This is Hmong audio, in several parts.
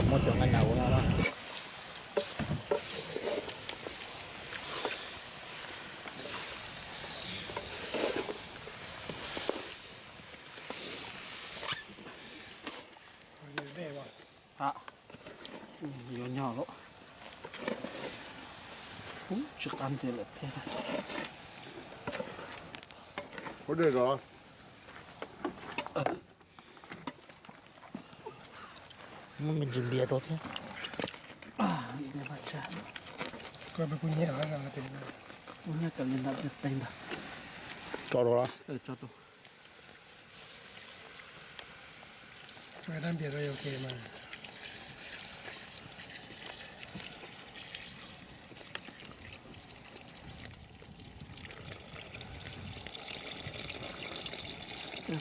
Muab cov nqaij nas ua no na. Yuav nyog lawm. Tsis qab ntiag lawm thiab. Muab me ntsis npias rau thiab. Kuv nyiam li ntawd, tso rau. Tso dab npias rau yus ke mas.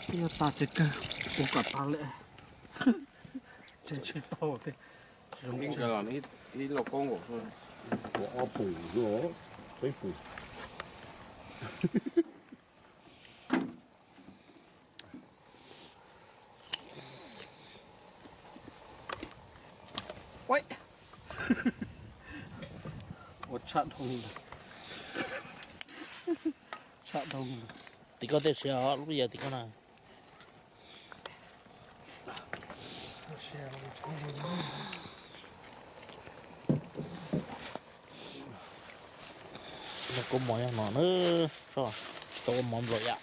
Twb tas ces kawg, ua kom tas lawm. Tseem tsis tau thiab. Ib lauj kaub nkaus, ua ob pum, peb pum. Ua tshaj dhau li ntawd. Tshaj dhau li ntawd. Tim koj tej siav os, lub yas tim koj na. Kua mov yog no na, tsis tau ua mov nplaum yam.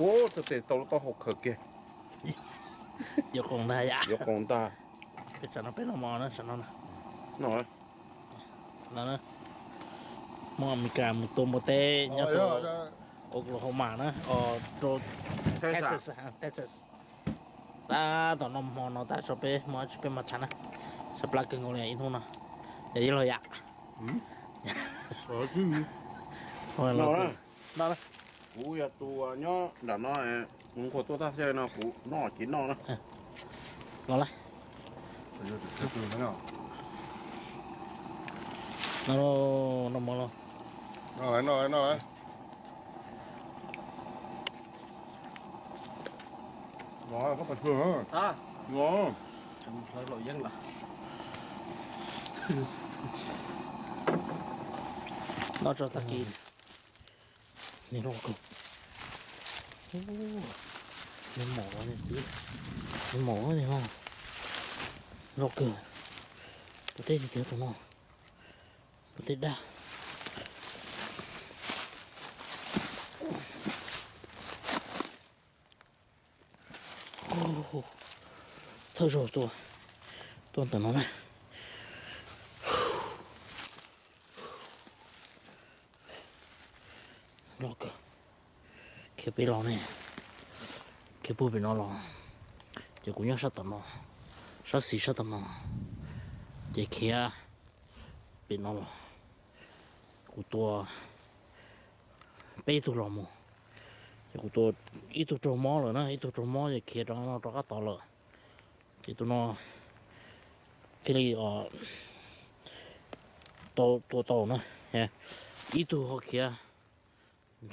Ua txog tes tau lub taub hau khaws kiag. Yuav qoos ntag yam. Yuav qoos ntag. Peb tsam no peb noj mov na, tsam no na. No na, Hmoob Amelikas mus tua npua teb nyob rau Oklahoma na, rau Texas, Texas. Tab tom noj hmo no tab tso peb hmo tsis peb mas tham na. Sab plab kawg nkaus li ib hnub no. Yog ib los yam. No na. Kuv yog tus nyob nram no, kuv nquag tuaj tag xyoo no kuv noj ces noj na. Los lawm. No, noj mov los. Noj lawm, noj lawm, noj lawm. Los, koj pas xyuas. Los. Noj tso tag kis. Nws loj kawg. Nws mom, nws mom, nws loj kawg. Tus teb tiag tiag tus no. Tus teb dab. Thawj zaug tua, tua ntawm no na. Loj kawg. Khiav pem los ne, khiav puag pem no los, ces kuv nyob sab tom no, sab xis sab tom no, ces khiav pem no los, kuv tua peb tug los mus, ces kuv tua ib tug raug mob lawm na, ib tug raug mob ces khiav rov no rov qab tod lawm, ces tus no thiaj li tua tau na, ib tug ho khiav, ib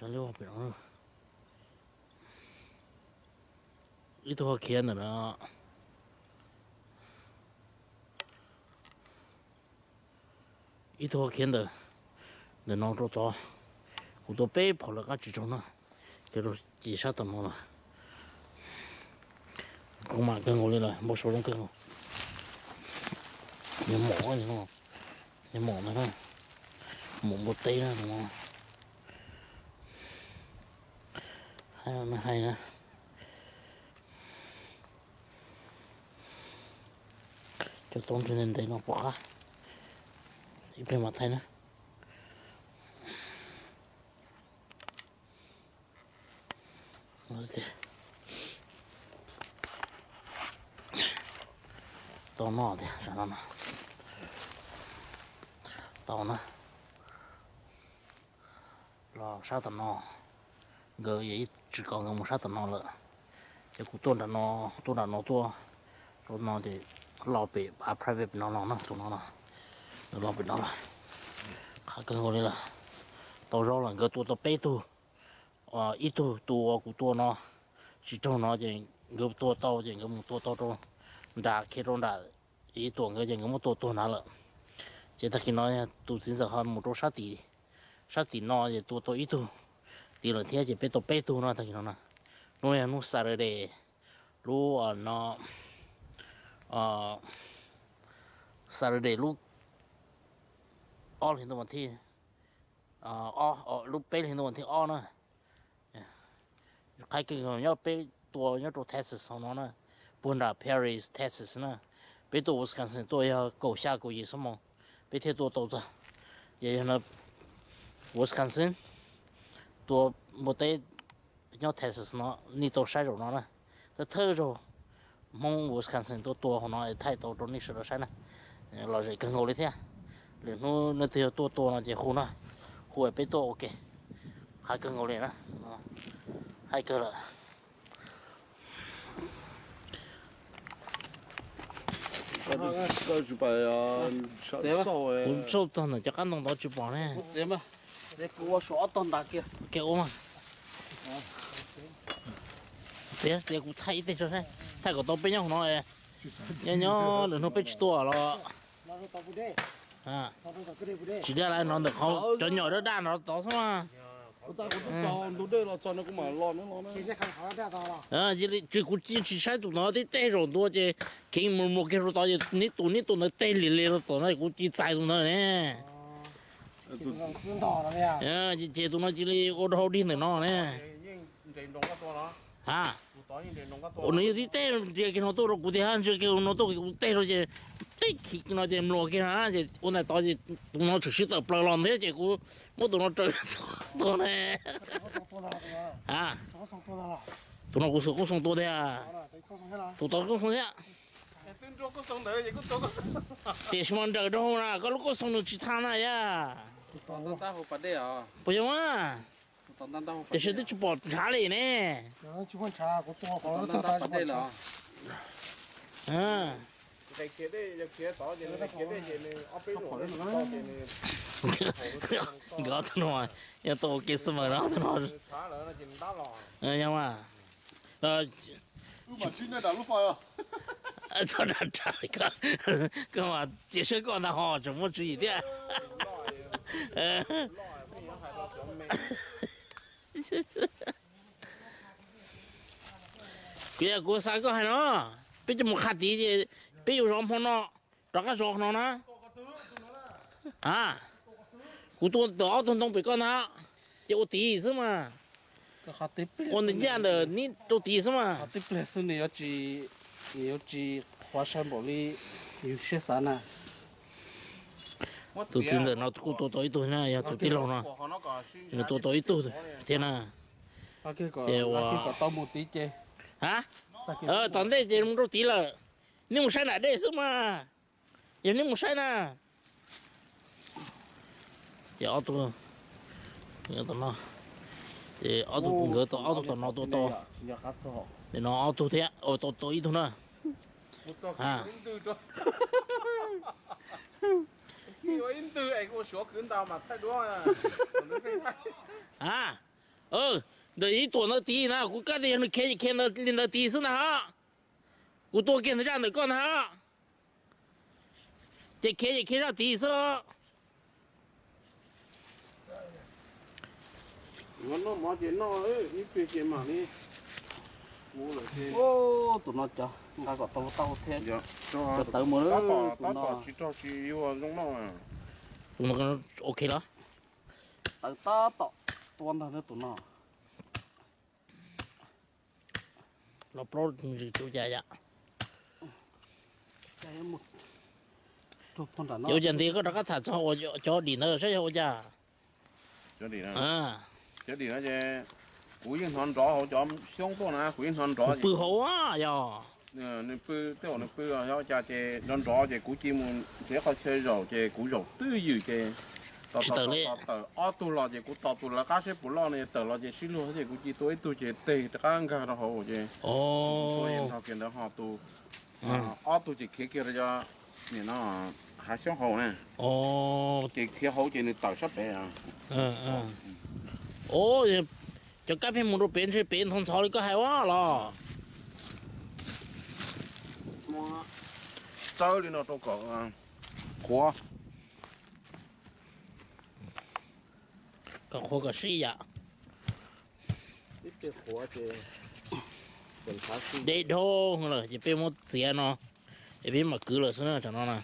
tug ho khiav ntawm no, ib tug ho khiav ntawm, ntawm no rau tod, kuv tua peb phom lawm qab tsis raug na, ces rau ces sab tom no lawm. Koob mam kawg nkaus li lawm, npau suav zoo kawg nkaus. Nws mom, nws mom ntag na, mom npua teb na no. Hais no hais na. Cov tau ntshe ntev ntev no pom qab, ib pliag mam thaij na. Tau noj tiag, tau na. Los sab tom no, nkawd yog ib tsis kom nkawd mus sab tom no lawm, ces kuv tuaj nram no, tuaj nram no tuaj rau no ces los pem av private pem no los no, tus no no, nkawd los pem no los, qab kawg nkaus li lawm. Tau zaub lawm, nkawd tua tau peb tug, ib tug tus uas kuv tua no tsis raug no ces nkawd tua tau ces nkawd mus tua tau rau nram khiav rau nram ib tuam nkawd ces nkawd muab tua tuag nrad lawm. Ces tag kis no tus txiv ntxawm ho mus rau sab tim, sab tim no ces tua tau ib tug tid lawm thiab ces peb tau peb tug no tag kis no na. Hnub no yog hnub Saturday, lub no Saturday lub ob hlis ntuj vas thib, lub peb hlis ntuj vas thib ob na. Qhib kawg nkaus nyob peb tua nyob rau Texas hauv no na, puag nram Paris, Texas na. Peb tuaj Wisconsin tuaj yog kaum xya kaum yim xuab moos peb thiaj tua tau txog. Ces yog no Wisconsin tua npua teb nyob Texas no nej tau saib zaum no na. Thawj thawj zaug Hmoob Wisconsin tuaj tua hauv no thaij tau rau nej sawv daws saib na. Lom zem kawg nkaus li thiab. Lwm hnub leej twg yog tuaj tua no ces hu no, hu peb tuaj ua ke. Qhib kawg nkaus li na. Haib kawg lawm. Kuv tsaug tog ntawm cov qab ntoo ntawd tsis pom ne. Ua suav ob tog ntawd kiag. Ua mas. Tias, tias kuv thaij ib teg tso saib, thaij kom tau peb nyob hauv no. Nyob nyob lwm hnub peb tsis tuaj los. Tsis daj lawm no ntawm qhov cov nyom daj daj no tod xwb mas. Tsis kuv tsis saib tus no tib teg zaum ntua ces khiav mus muag kiag rau tod ces neb tus neb tus ntawd teg lim li rau tom no kuv cia li txais tus ntawd ne. Ces tus no cia li ua rau hauv dig ntawm no ne. Ha, ua nws yog tib teg ntsia kiag no tuaj rau kuv tiag, ntsia kiag no tuaj kuv teg rau ces tib khiv no ces mluas kiag na ces ua ntawm tod ces tus no tshwm sim tawm plaws los nthiab ces kuv muab tus no raws tuag ne. Ha, tus no kuv xuas koob xoo tua tiag. Tus tod koob xoo thiab. Tiam sis mas nrawm rau na koj lub koob xoo nws tsis tha na yaj. Puas yog mas? Tiam sis twb tsis pom ntshav li ne. Nkawd tus no yog tus ua ke xwb mas no tus no. Yog mas. Txhob rau rau koj, koj mas cia siab koj ntag ho tseem muaj tswv yim thiab. Kuv yog kuv xav koj hais no, peb coj mus qhaj tid ces peb yuav zov hmo no, rov qab zov no na. A, kuv tua tau ob tug ntoo pem koj ntag, ces ua tid xwb mas. Ua ntawm ncaj ntawm neb rau tid xwb mas. Tib pliag xwb nws yuav tsis qhuav sai npaum li yus siab xav na. Tus txiv ntawm no kuj tua tau ib tug na, yog tus tij laug no, nws tua tau ib tug thiab na. Ces ua, a, tom ntej ces mus rau tid lawm, neb mus saib nram dej xwb mas. Yog neb mus saib na, ces ob tug, no, ces ob tug nkawd tau ob tug tom no tua tau, no ob tug thiab tau tau ib tug na. A, ntawm ib tuam ntawd tid na, kuv kab tias yog nws khiav ces khiav li ntawd tid xwb ntag. Kuv tua kiag ntawm zaj ntawm koj ntag. Ces khiav ces khiav zaj tid xwb. Noj mov ces noj ib pliag ces mam li mus lawm ces. Tus no cov nqa kom tau tau thiab. Cov tawv mus, tab tom tsis rog tsis yuag zoo noj. Tus no ok los? Tawv tab tom tua ntag tus no. Los plaub tus cas yom? Ces ua cas nti koj rov qab tham txog ua cov dim ntawd saib yog ua cas. Cov dim no ces kuv yeej hnov nrov hauv cov xyoob tuaj na, kuv yeej hnov nrov pw hauv yog. Nws pw, tej zaum nws pw yog ua cas ces nrov nrov ces kuv cia mus nrhiav qhov chaw zaum ces kuv zaum twj ywm ces tsis tawm li. Tawm ob tug los ces kuv tos tus lawv qab seb puas loj no, tawm los ces sib luag ces kuv cia tua ib tug ces teg rov qab nkag rau hauv ces tua nrog kiag ntawd ho tus ob tug ces khiav kiag rau cov nim no hav xyoob hauv na. Ces khiav hauv ces nws tawm sab pem. Cov kab pheej mus rau pem ntshe pem ntxhov ntxhov li koj hais ua los. Txawb li no rau kom qhuav. Kom qhuav kom sib yam. Deb dhau lawm ces peb muab txiav no, es peb mam kwv lawm xwb na. Tam no na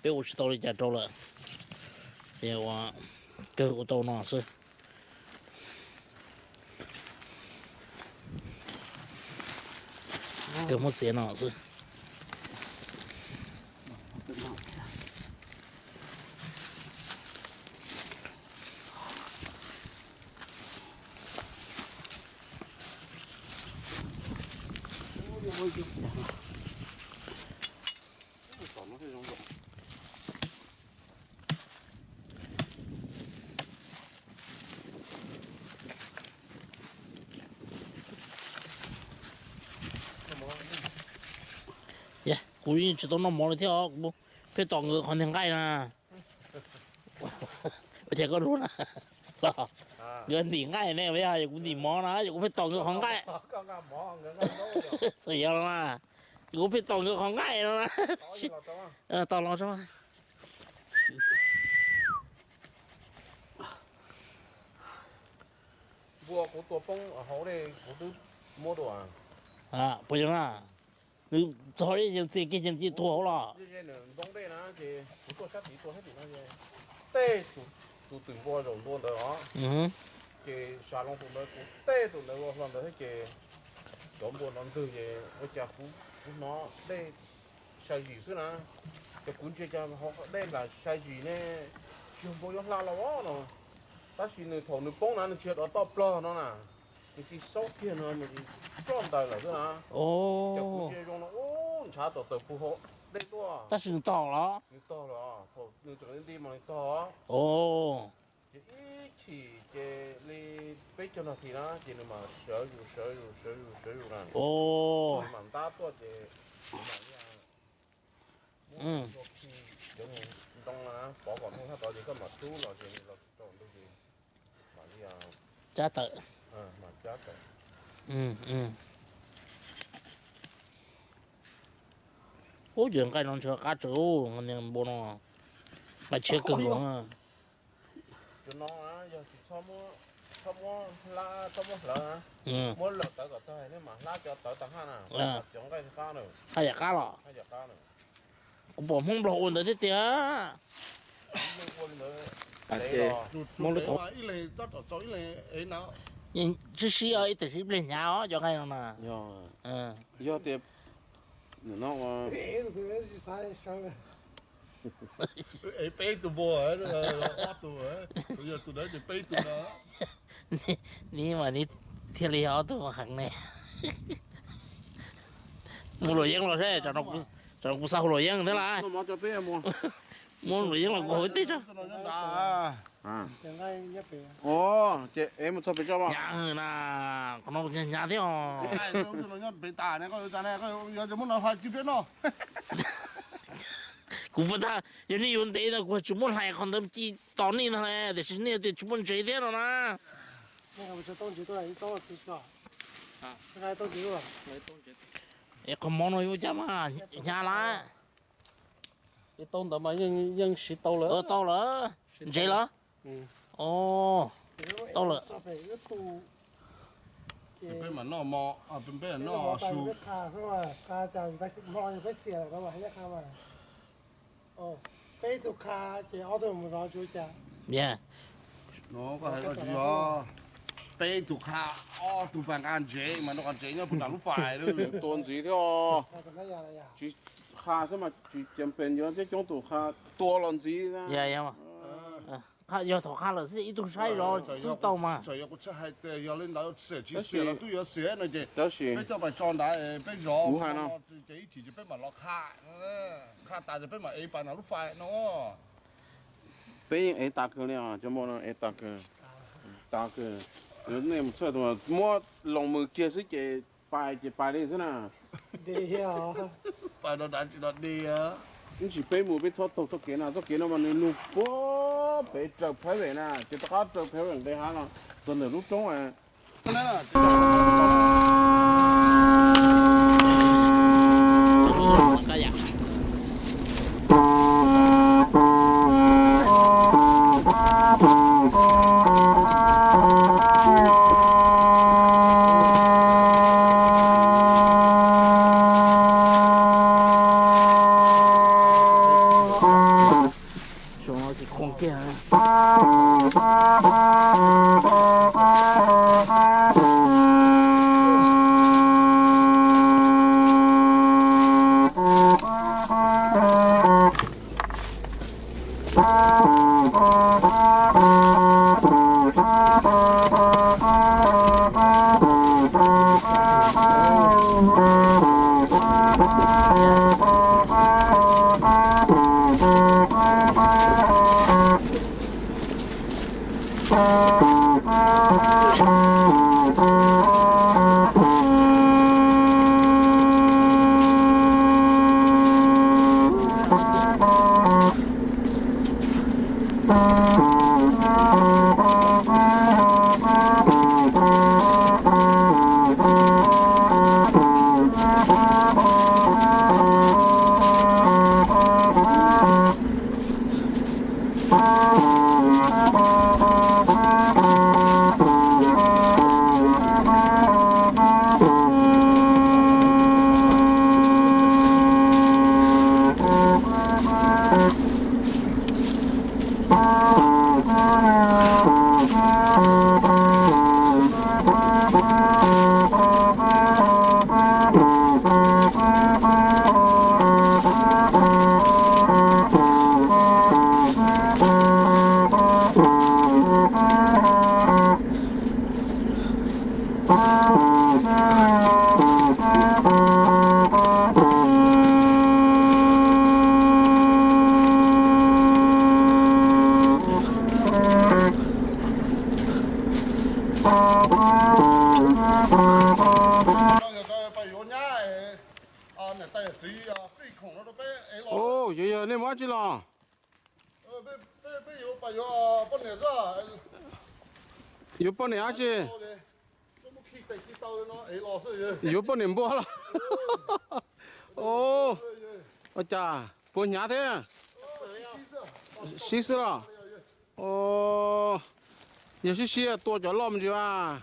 peb ua tsis tau li cas rau lawm, es ua, kawg ua tau no xwb. Kawg muab txiav no xwb. Kuv yeej tsis tau noj mov li thiab os, kuv pheej tos nkawd qhov ntim nqaij na. Ua cas koj luag na? Nkawd ntim nqaij ne, yog kuv ntim mov na, yog kuv pheej tos nkawd qhov nqaij. Txawm yog los mas, yog kuv pheej tos nkawd qhov nqaij no na. Tos los tso. Npua kuv tua poob hauv dej kuv twb muab dua. Puas yog na? Nws txog dej ces txia kiag ces cia tua hauv los. Nws ntoo dej na ces kuv tuaj sab tid tua sab tim no ces tej tus twm npua zaum ntua ntawd os. Ces sa loo tus ntawd kuv tej tus ntawd ua hlo ntawd thiab ces cov npua no ntwg ces ua cas kuv hnov dej sai zis xwb na. Ces kuv ntsia cas hauv dej nplam sai zis ne, tsis yog npua yuav hla los no. Tab sis nws thaum nws poob na nws tsis yog dov toj plog no na, nws tig xaub kiag no nws ploj ntais lawm xwb na. Ces kuv ntsia zoo no ub ntshav tom tawm puag hauv dej tuaj. Tab sis nws tog los? Nws tog los, thaum nws tseem nti mas nws tog. Ces ib chim ces li peb caug nas this na ces nws mam sawv zus sawv zus sawv zus sawv zus na. Nws mam ntab tuaj ces nws mam li muab ua khi cov ntoo na pov kom ntoo sab tod ces koj mam rub los ces nws los rau ntug ces mam li cab tawm. Mam cab tawm. Ub, cov nqaij no ntshe qab tsawv, npua no nqaij tshiab kawg nkaus. Cov no yog tsis txhob muab, txhob muab hlab, txhob muab hlawv na. Muab lawm tawv kom tag nej mam hlab cov tawv tag haj na, cov nqaij qab na. Haj yam qab los? Haj yam qab na. Kuv pom Hmoob Nplog ua ntawd thiab tiag. Ib leeg tab tom txaus ib leeg ev na. Sib sib ib teg sib ib leeg hnyav os cov nqaij no na. Yog tias no ev peb tus npua, ob tug, yog tus ntawd ces peb tus no. Neb mas neb thiaj li yog ob tug heev ne. Mus luam yeeb los seb, tsam no kuv xa hu luam yeeb thiab lawm. Muab luam yeeb los kuv hauv teb tso. Ces ev mus txog pem tso. Hnyav na, qhov no hnyav hnyav thiab os. Kuv puas tag, yog nej yuav ntev ntawd kuv tsis muab hlais qhov ntawd ci tos nej ntag, tiam sis nej tias tsis muaj ntsev thiab no na. Es qhov mov no yuav ua cas mas hnyav lawm. Tau ntawd mas yeej siv tau lawm. Tau lawm. Ntsev lawm. Tau lawm. Peb mam noj mov, peb mam noj su. Peb ib tug qha ces ob tug mus zov tsuav cas. No koj hais koj tsis zov, peb ib tug qha, ob tug pas nqa ntsev mas nws qhov ntsev nyob puag nram lub fais. Tua ntxiv thiab. Tsis qha xwb mas tsis cia pes yuav coob coob tus qha tua los ntxiv. Yog thaum qha lawm xwb ib tug saib zov xwb tau mas. Txawm yog kuv txhaj hais tias yog li ntawd xiam tsis xiam los twb yuav xiam no ces peb coj pais tso ntawd peb zov kuv hais no ces ib chim ces peb mam los qha, qha tas ces peb mam ev pas nram lub fais no. Peb yeej ev tas kawg li os, cov npua no ev tas kawg, tas kawg. Nej mus txhawj tus muab loos mws kiag xwb ces pais ces pais li xwb na. Pais no dav tsis no di. Ib ntsis peb mus peb txhob taug txoj kev no, txoj kev no mas nws nug puag pem raws private na, ces rov qab raws private nqis hav no txog ntawm lub roob. Yog, yog nej mus dab tsi los? Yuav poj niam dab tsi? Yuav poj niam npua los? Ua cas puas hnyav thiab? Sib xwb los? Yog sib sib tua cov loj me ntsis mas.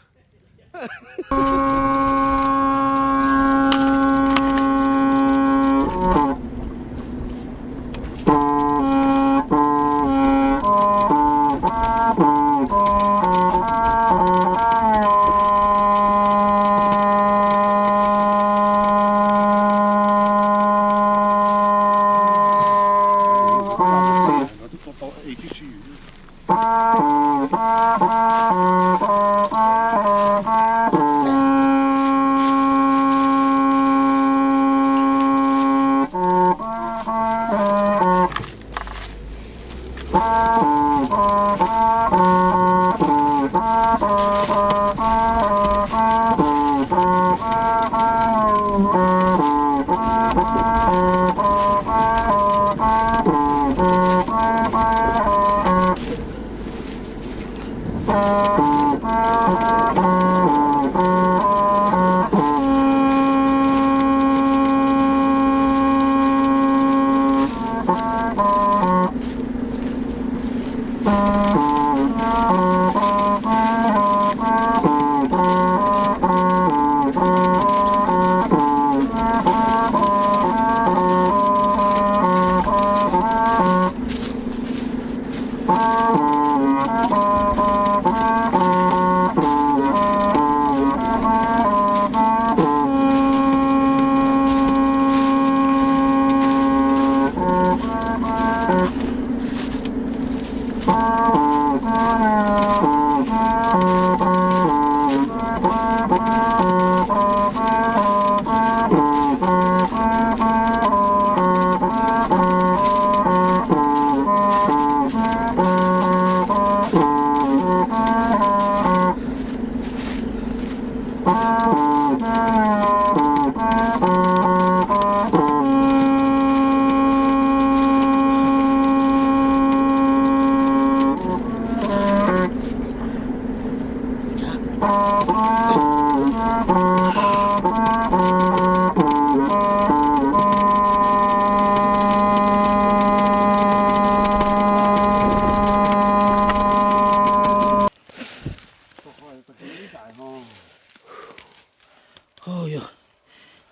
Yog,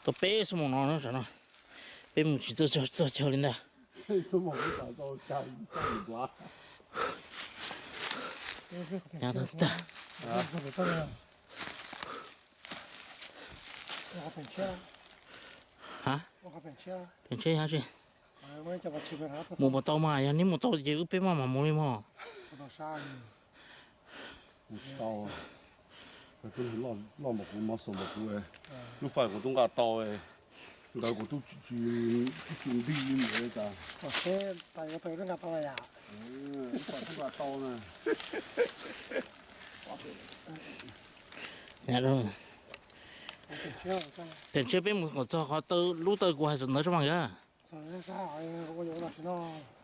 tau peb xuab moos no, peb mus tsis txog chaw li ntag. Pem tsheb, mus puas tau mas, yog neb mus tau ces wb peb maj mam mus li mog. Mus tsis tau, loj npaum kuv, mob xaus npaum kuv, lub fais kuv tub nqa tau, nkawd kuv tub tsis nti li ntawd cas. Lub fais tub nqa tau na. Pem tsheb peb mus kom txog qhov lub taw kuv hais ntawd tso mas nkawd.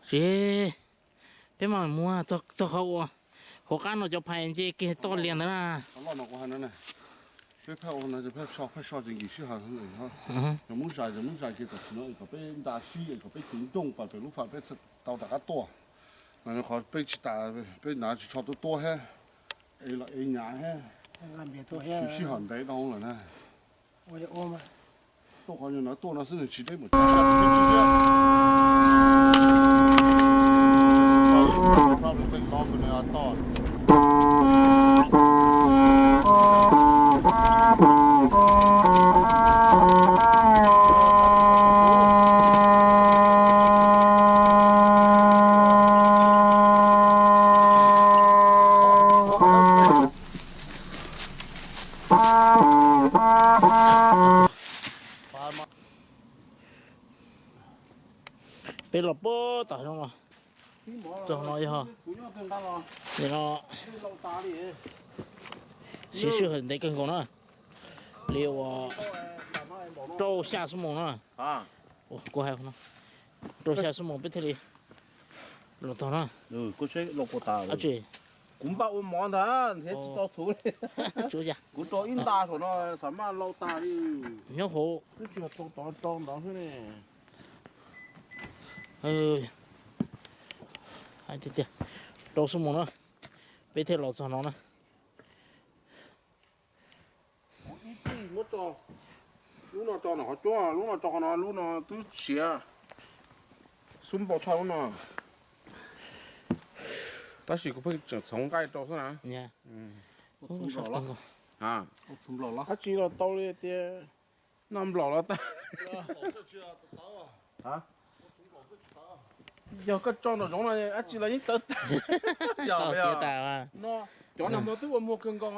Tsis, peb mam mus txog qhov uas hauv qab no cov phais nce kiag toj lias ntawd na. Peb phaj ua no, peb so, peb so ces nkim sij hawm. Cov Hmoob zais, cov Hmoob zais kiag tam sim no kom peb nta sib es kom peb ceev nrooj pas pem lub fais peb tau rov qab tuaj. Qhov peb tsis tas, peb hnav tsis tshua tuaj tuaj thiab, es los es nyav thiab, siv sij hawm ntev dhau lawm na. Tuaj qhov nyuag no tuaj no xwb nws tsis deb npaum cas. Peb los puag tom no los, txog no yog, no siv sij hawm ntev kawg nkaus na, li uas rau xya xuab moos na. Kuv hais no, rau xya xuab moos peb thiaj li los txog no. Kuv npaj ua mov ntag thiab tsis tau thuv li. Kuv rau ib nta saum no xav maj lau tas li. Nyob hauv twb tsis yog rau tod rau ntawd xwb ne. Hais tiag tiag, rau xuab moos na, peb thiaj los txog no na. Kuv ib txij muab tso, lub no tso nram qhov cub, lub no tso qhov no, lub no twb siav, xub npau tshaj lub no. Tab sis kuv pheej tseem txhoov nqaij rau xwb na. Dab tsi los tau li tias noj nplaum los tag. Yog koj tso nraum zoov no dab tsi los yeej tawv tag. Cov nag hmo twb ua muag kawg nkaus.